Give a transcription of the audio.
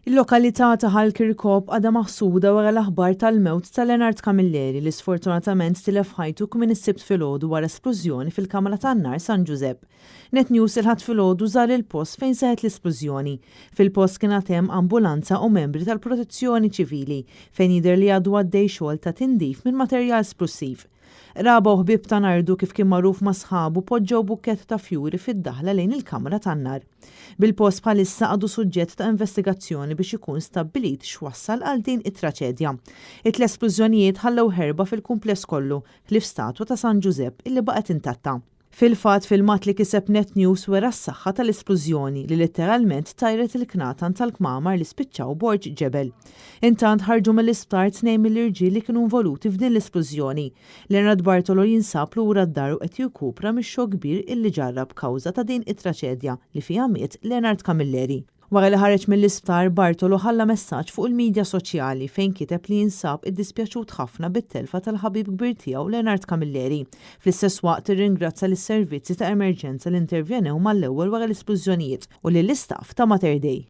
Il-lokalità ta' Ħal Kirkop għadha maħsuda wara l-aħbar tal-mewt ta' Leonard Camilleri li sfortunatament tilef ħajtu kmieni s-Sibt filgħodu wara splużjoni fil-Kamra tan-Nar San Ġużepp. Net News il-Ħadd filgħodu żar il-post fejn seħħet l-isplużjoni. Fil-post kien għad hemm ambulanza u membri tal-Protezzjoni Ċivili fejn jidher li għadu għaddej xogħol ta' tindif minn materjal splussiv. Qraba u ħbieb ta' Nardu kif kien magħruf ma' sħabu poġġew bukkett ta' fjuri fid-daħla lejn il-kamra tan-nar. Bil-post bħalissa għadu suġġett ta' investigazzjoni biex ikun stabbilit x'wassal għal din it-traċedja. It-tliet splużjonijiet ħallew ħerba fil-kumpless kollu ħlief statwa ta' San Ġużepp illi baqgħet intatta. Fil-fatt, filmat li kiseb Net News wera s-saħħa tal-isplużjoni li litteralment tajret il-knatan tal-kmamar li spiċċaw borġ ġebel. Intant ħarġu mill-isptar tnejn mill-irġiel li kienu involuti f'din l-isplużjoni. Leonard Bartolo jinsab lura d-dar u qed jirkupra mix-xokk kbir illi ġarrab kawża ta' din it-traċedja li fiha miet Leonard Camilleri. Wara li ħareġ mill-isptar, Bartolo ħalla messaġġ fuq il-midja soċjali fejn kiteb li jinsab iddispjaċut ħafna bit-telfa tal-ħabib kbir tiegħu Leonard Camilleri. Fl-istess waqt irringrazzja lis-servizzi ta' emerġenza li intervjenew mal-ewwel wara l-isplużjonijiet u lill-istaff ta' Mater Dei.